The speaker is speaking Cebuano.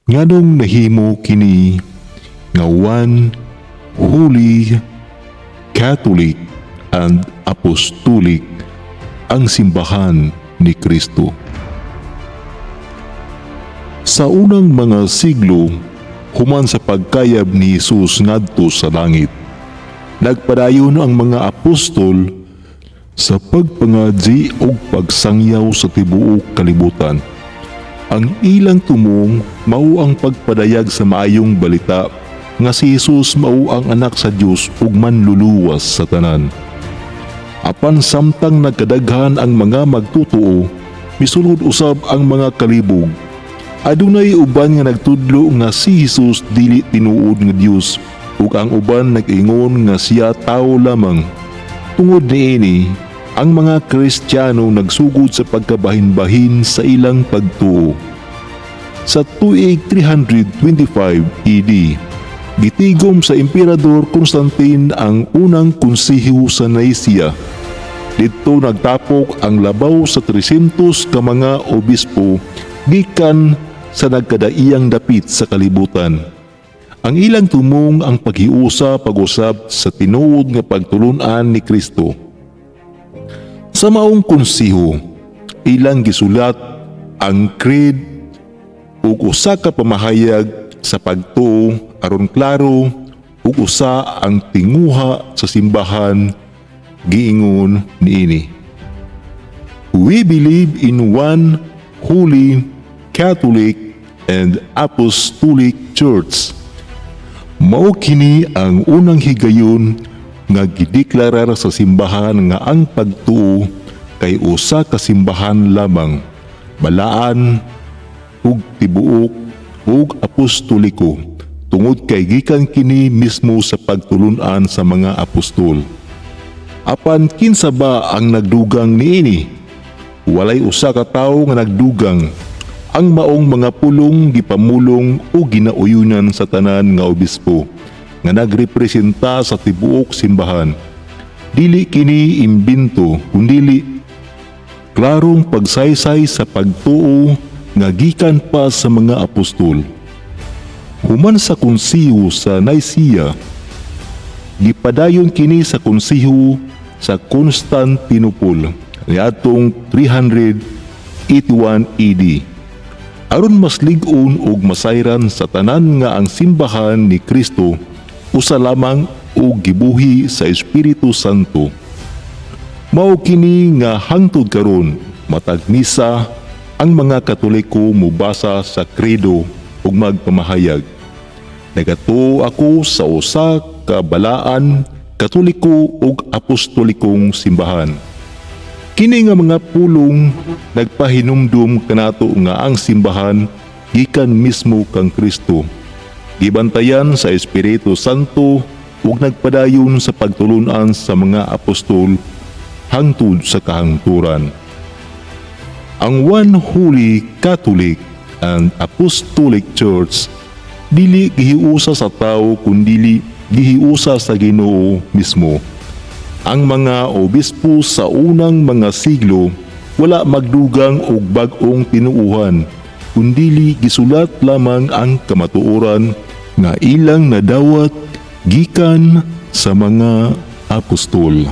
Nganong nahimo kini nga one holy, Catholic and Apostolic ang simbahan ni Kristo? Sa unang mga siglo, human sa pagkayab ni Jesus ngadto sa langit, nagpadayon ang mga apostol sa pagpangadzi ug pagsangyaw sa tibuok kalibutan. Ang ilang tumong mao ang pagpadayag sa maayong balita nga si Jesus mao ang anak sa Dios ug manluluwas sa tanan. Apan samtang nagkadaghan ang mga magtutuo, misulod usab ang mga kalibog. Adunay uban nga nagtudlo nga si Jesus dili tinuod nga Dios ug ang uban nag-ingon nga siya tawo lamang. Tungod niini, ang mga Kristiyano nagsugod sa pagkabahin-bahin sa ilang pagtuo. Sa tuig 325 AD, gitigom sa Emperador Constantine ang unang konseho sa Nicaea. Didto nagtapok ang labaw sa 300 ka mga obispo gikan sa nagkadaiyang dapit sa kalibutan. Ang ilang tumong ang paghiusa pag-usab sa tinuod nga pagtulunan ni Kristo. Sa maong konseho, ilang gisulat ang creed ug usa ka pamahayag sa pagtuo aron klaro ug usa ang tinguha sa simbahan. Giingon niini: "We believe in one holy, Catholic and Apostolic Church." Mao kini ang unang higayon nga gideklarar sa simbahan nga ang pagtuo kay usa ka simbahan lamang, balaan ug tibuok ug apostoliko, tungod kay gikan kini mismo sa pagtulunan sa mga apostol. Apan kinsa ba ang nagdugang niini? Walay usa ka tawo nga nagdugang. Ang maong mga pulong gipamulong o ginauyunan sa tanan nga obispo nga nagrepresenta sa tibuok simbahan. Dili kini imbento, kundili klarong pagsaysay sa pagtuo nga gikan pa sa mga apostol. Human sa konseho sa Nicaea, gipadayon kini sa konseho sa Constantinople niadtong 381 AD aron mas lig-on ug masayran sa tanan nga ang simbahan ni Kristo usa lamang ug gibuhi sa Espiritu Santo. Mao kini nga hangtod karon, matag misa ang mga Katoliko mubasa sa credo ug magpamahayag, "Nagatuo ako sa usa ka balaan, Katoliko ug Apostolikong simbahan." Kini nga mga pulong nagpahinumdum kanato nga ang simbahan gikan mismo kang Kristo, gibantayan sa Espiritu Santo ug nagpadayon sa pagtulunan sa mga apostol hangtod sa kahangturan. Ang One Holy, Catholic and Apostolic Church dili gihiusa sa tao, kundili gihiusa sa Ginoo mismo. Ang mga obispo sa unang mga siglo wala magdugang og bag-ong tinuohan, kundili gisulat lamang ang kamatuoran nga ilang nadawat gikan sa mga apostol.